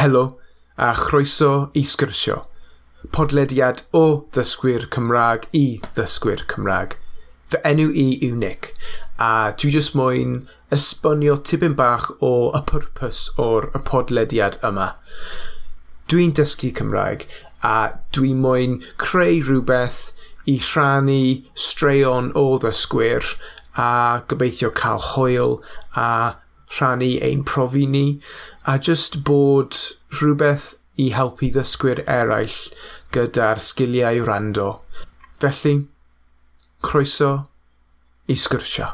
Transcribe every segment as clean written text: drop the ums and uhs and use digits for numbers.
Helo, a chroeso i Sgyrsio, podlediad o ddysgwyr Cymraeg i ddysgwyr Cymraeg. Fy enw i yw Nick, a dwi jyst moyn esbonio tipyn bach o y pwrpas o'r y podlediad yma. Dwi'n dysgu Cymraeg, a dwi moyn creu rhywbeth i rhannu straeon o ddysgwyr a gobeithio cael hwyl a rhannu ein profi ni a jyst bod rhywbeth i helpu ddysgwyr eraill gyda'r sgiliau wrando. Felly, croeso i sgwrsio.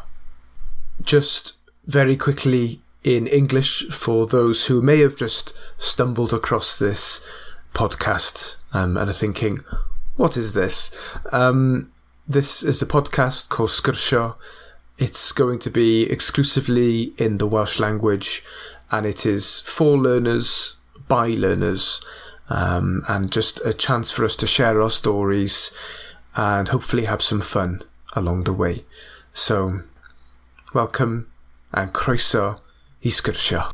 Just very quickly in English for those who may have just stumbled across this podcast and are thinking, "What is this?" This is a podcast called Sgyrsio. It's going to be exclusively in the Welsh language and it is for learners, by learners, and just a chance for us to share our stories and hopefully have some fun along the way. So, welcome and croeso i sgyrsio.